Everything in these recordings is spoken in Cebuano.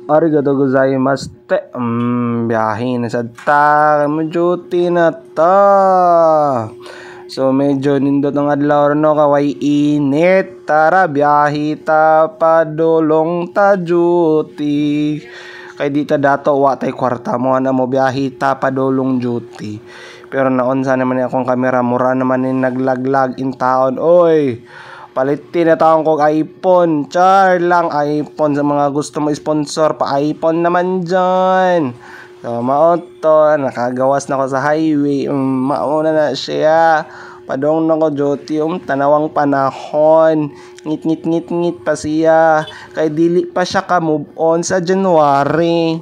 Arigatou gozaimasu te. Biyahe na sad ta. Mo duty na ta. So medyo nindot ang adlaw, no, kaway init. Tara, biyahe ta, padulong ta duty. Kay di ta dato, wa tay kwarta mo na mo biyahe ta padulong duty. Pero naunsa naman ni akong kamera, mura naman ni naglaglag in taon. Oy, palitin na taon kog iPhone. Char lang, iPhone sa mga gusto mo sponsor pa, iPhone naman dyan. So mao to, nakagawas na ko sa highway. Mao na na siya. Padong na ko duty, tanawang panahon. Ngit ngit ngit ngit pa siya. Kay dili pa siya ka move on sa January.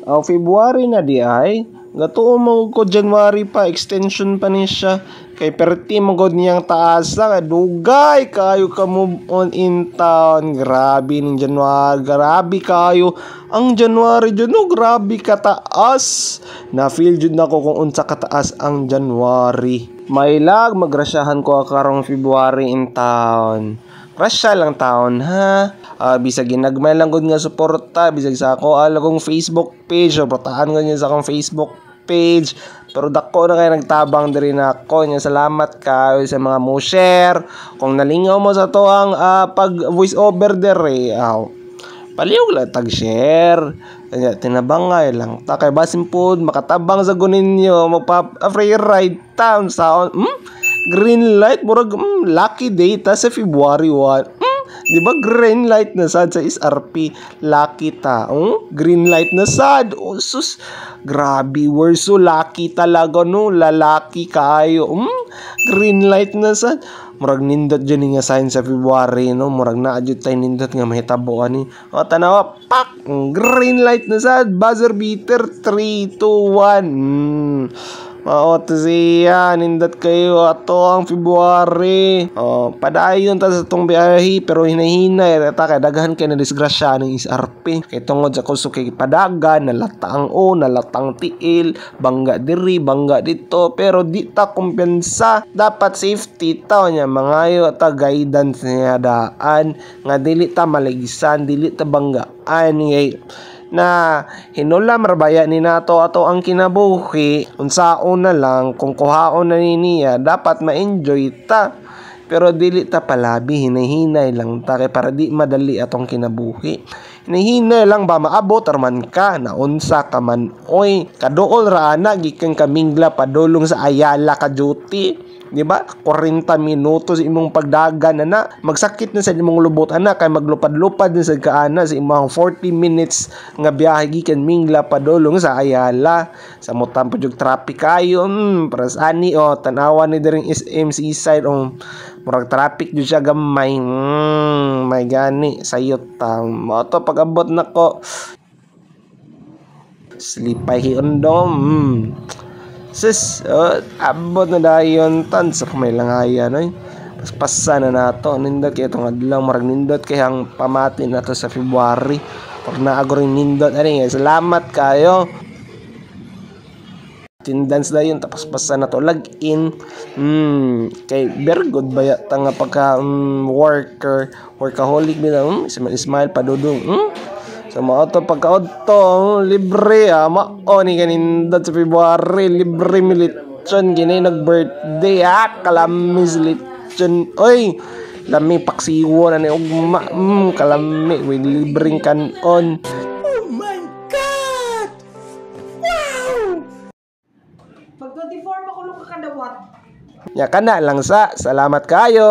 Oh, February na di ay. Gatuo mo ko January pa, extension pa ni siya. Kay perti mo gud niyang taas lang, dugay kayo ka move on in town. Grabe ning January, grabe kayo. Ang January jud, no, grabe kataas. Na feel jud nako kung unsa kataas ang January. May lag magrasyahan ko karong February in town. Rasya lang taon ha. Bisag ginagmay lang gud nga suporta bisag sa ako alagong Facebook page, suportahan ko niya sa akong Facebook page. Pero dako na kayo nagtabang diri nako nya. Salamat kayo sa mga mo share. Kung nalingaw mo sa to ang pag voice over diri, palihog lang tag share. Kanya tinabangay lang ta kay basin pod makatabang sa guninyo, magpa free ride town sa green light, murag lucky day ta sa February 1. Di ba green light na sad sa SRP? Lucky ta. Oh, green light na sad. Oh, sus. Grabe, we're so lucky talaga, no. Lalaki kayo. Green light na sad. Murag nindot dyan nga sign sa February, no. Murag naa jud tay nindot nga mahitabo ani. O, tanawa, pak! Green light na sad. Buzzer beater, 3, 2, 1. Mao to siya, nindot kayo ato ang February. Oh, padayon ta sa tong biyahe pero hinahinay ta kay daghan kay na disgrasya ning SRP. Kay tungod sa kusog kay padagan, nalata ang o, nalatang tiil, bangga diri, bangga dito, pero di ta kumpiyansa. Dapat safety ta nya, mangayo ta guidance niya daan nga dili ta maligsan, dili ta banggaan kay na hinula marbaya ni nato ato ang kinabuhi. Unsaon na lang kung kuhaon na ni niya, dapat ma-enjoy ta pero dili ta palabi, hinay-hinay lang ta kay para di madali atong kinabuhi. Hinay-hinay lang ba, maabot arman ka naunsa ka man oy. Kaduol ra ana gikan Kamingla padulong sa Ayala ka duty, di ba? 40 minuto sa imong pagdagan na, magsakit na sa imong lubot ana kay maglupad-lupad na sa kaana sa imong 40 minutes nga biyahe gikan Mingla padulong sa Ayala. Sa mutan pa jud traffic kayo. Para ani oh, tan-awa ni diring SM Seaside oh. Murag traffic jud siya gamay. May gani sayot ta. Mao to pag-abot nako. Slipay hiundom. Sis, oh, abot na dayon tan sa may langayan oy. Paspasa na nato, nindot kay itong adlaw, murag nindot kay ang pamati nato sa February. Pag naago rin nindot ani, salamat kayo. Attendance dayon tapos pasa na to log in. Kay very good ba ta nga pagka worker, workaholic bitaw, smile smile padudong. So mao to pagkaudto, libre ah, mao ni kanindot sa February, libre mi lechon kini nag-birthday ah, kalamis lechon. Oy, lami paksiwo na ni ugma, kalami with libreng kanon. Oh my God! Wow! Pag 24 makulong ka kadawat. Nya kana lang sa. Salamat kayo.